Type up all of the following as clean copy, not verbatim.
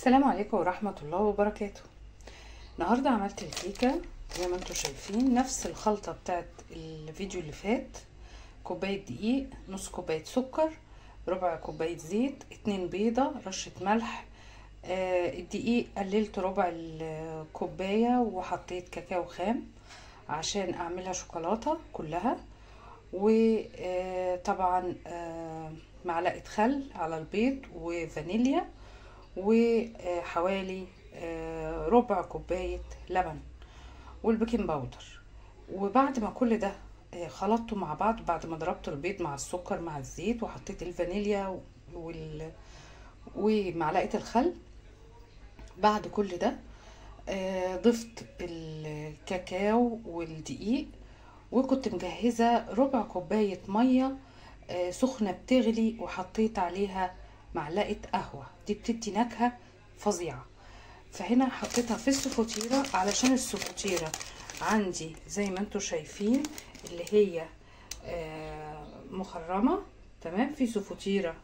السلام عليكم ورحمة الله وبركاته. النهاردة عملت الكيكة زي ما انتم شايفين، نفس الخلطة بتاعت الفيديو اللي فات. كوباية دقيق، نص كوباية سكر، ربع كوباية زيت، 2 بيضة، رشة ملح. الدقيق قللت ربع الكوباية وحطيت كاكاو خام عشان اعملها شوكولاتة كلها، وطبعا معلقة خل على البيض وفانيليا، وحوالي ربع كوباية لبن وال baking powder. وبعد ما كل ده خلطته مع بعض، بعد ما ضربت البيض مع السكر مع الزيت وحطيت الفانيليا ومعلقة الخل، بعد كل ده ضفت الكاكاو والدقيق، وكنت مجهزة ربع كوباية مية سخنة بتغلي وحطيت عليها معلقة قهوة، دي بتدي نكهة فظيعة. فهنا حطيتها في السفوتيرة، علشان السفوتيرة عندي زي ما انتم شايفين اللي هي مخرمة، تمام. في سفوتيرة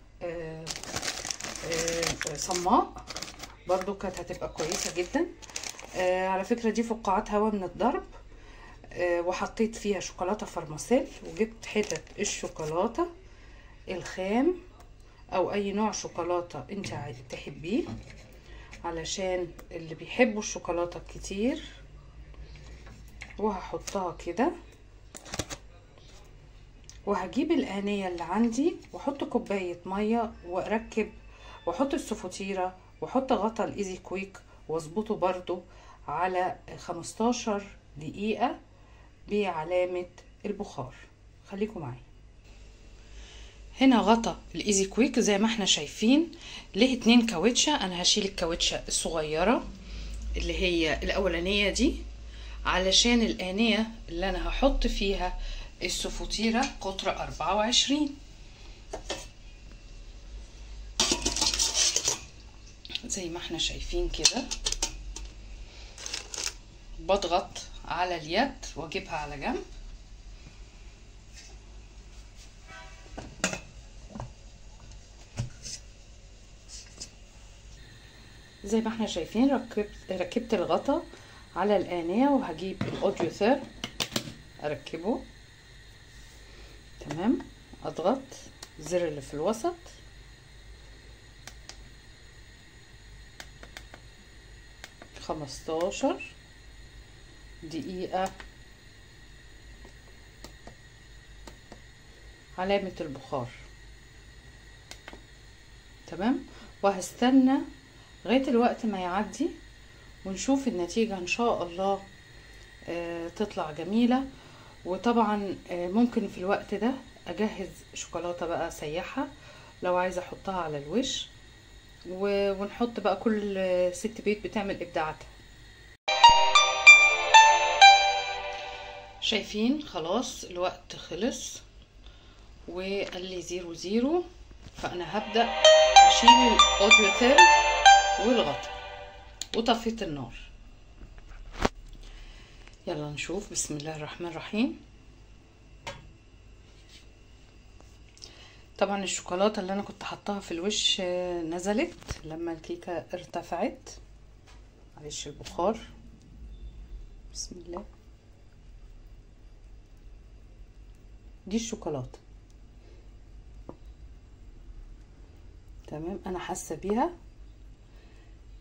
صماء برضو كانت هتبقى كويسة جدا. على فكرة دي فقاعات هواء من الضرب. وحطيت فيها شوكولاتة فرماسيل، وجبت حتت الشوكولاتة الخام او اي نوع شوكولاتة انت تحبيه، علشان اللي بيحبوا الشوكولاتة كتير. وهحطها كده، وهجيب الآنية اللي عندي واحط كوباية مية واركب، واحط السفوتيرة واحط غطا ال Easy Quick واظبطه برضو على 15 دقيقة بعلامة البخار. خليكم معايا. هنا غطا ال Easy Quick زي ما احنا شايفين ليه 2 كاوتشة. انا هشيل الكاوتشة الصغيرة اللي هي الاولانية دي، علشان الآنية اللي انا هحط فيها السفوتيرة قطر 24 زي ما احنا شايفين كده. بضغط على اليد واجيبها على جنب. زي ما احنا شايفين ركبت الغطا على الآنية، وهجيب الاوديو ثيرم اركبه، تمام. اضغط الزر اللي في الوسط، 15 دقيقة علامة البخار، تمام. وهستنى لغاية الوقت ما يعدي ونشوف النتيجة ان شاء الله تطلع جميلة. وطبعا ممكن في الوقت ده اجهز شوكولاتة بقى سيحة لو عايزة احطها على الوش، ونحط بقى كل ست بيت بتعمل ابداعاتها. شايفين خلاص الوقت خلص وقال لي 00، فانا هبدأ اشيل ال Audiotherm والغطا وطفيت النار. يلا نشوف. بسم الله الرحمن الرحيم. طبعا الشوكولاتة اللي انا كنت حطاها في الوش نزلت لما الكيكه ارتفعت. معلش البخار، بسم الله. دي الشوكولاتة، تمام. انا حاسه بيها،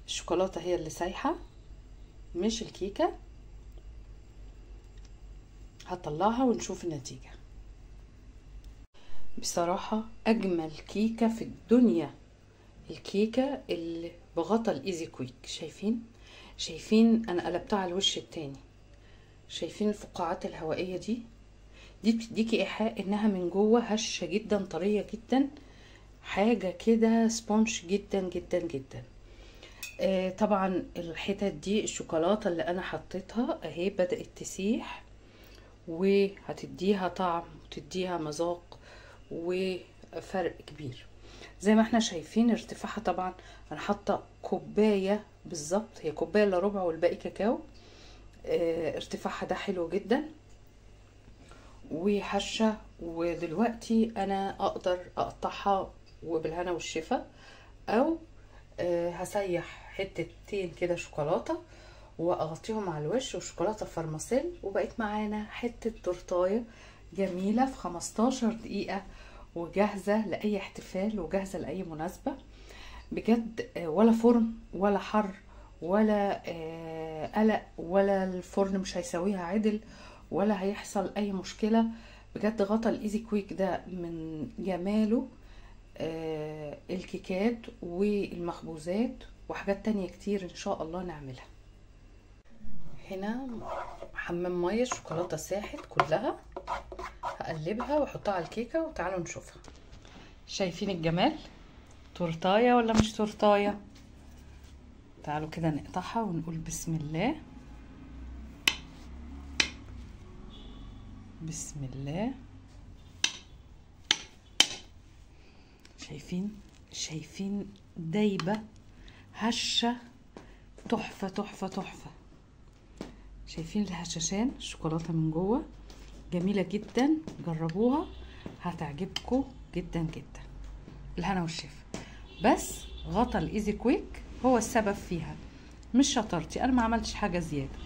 الشوكولاتة هي اللي سايحه مش الكيكه. هطلعها ونشوف النتيجة. بصراحة اجمل كيكة في الدنيا الكيكه اللي بغطا ال Easy Quick. شايفين انا قلبتها على الوش التاني، شايفين الفقاعات الهوائية دي بتديكي ايحاء انها من جوه هشه جدا، طرية جدا، حاجة كده sponge جدا جدا جدا. طبعا الحتت دي الشوكولاتة اللي انا حطيتها اهي بدات تسيح، وهتديها طعم وتديها مذاق وفرق كبير. زي ما احنا شايفين ارتفاعها، طبعا انا حاطه كوباية بالظبط، هي كوباية الا ربع والباقي كاكاو. ارتفاعها ده حلو جدا وحشه. ودلوقتي انا اقدر اقطعها وبالهنا والشفا، او هسيح حتتين كده شوكولاتة واغطيهم على الوش، وشوكولاته فرماسيل، وبقيت معانا حتة تورتايه جميلة في 15 دقيقة، وجاهزة لاي احتفال وجاهزة لاي مناسبة بجد. ولا فرن ولا حر ولا قلق، ولا الفرن مش هيسويها عدل ولا هيحصل اي مشكلة بجد. غطا ال Easy Quick ده من جماله الكيكات والمخبوزات وحاجات تانية كتير ان شاء الله نعملها. هنا حمام مية، الشوكولاتة ساحت كلها، هقلبها واحطها على الكيكه وتعالوا نشوفها. شايفين الجمال؟ تورتايه ولا مش تورتايه؟ تعالوا كده نقطعها ونقول بسم الله. بسم الله. شايفين؟ شايفين دايبه هشه، تحفة تحفة تحفة. شايفين الهشاشان؟ الشوكولاتة من جوه جميلة جدا، جربوها هتعجبكم جدا جدا. الهنا والشفا. بس غطا ال Easy Quick هو السبب فيها، مش شطارتي، انا ما عملتش حاجة زيادة.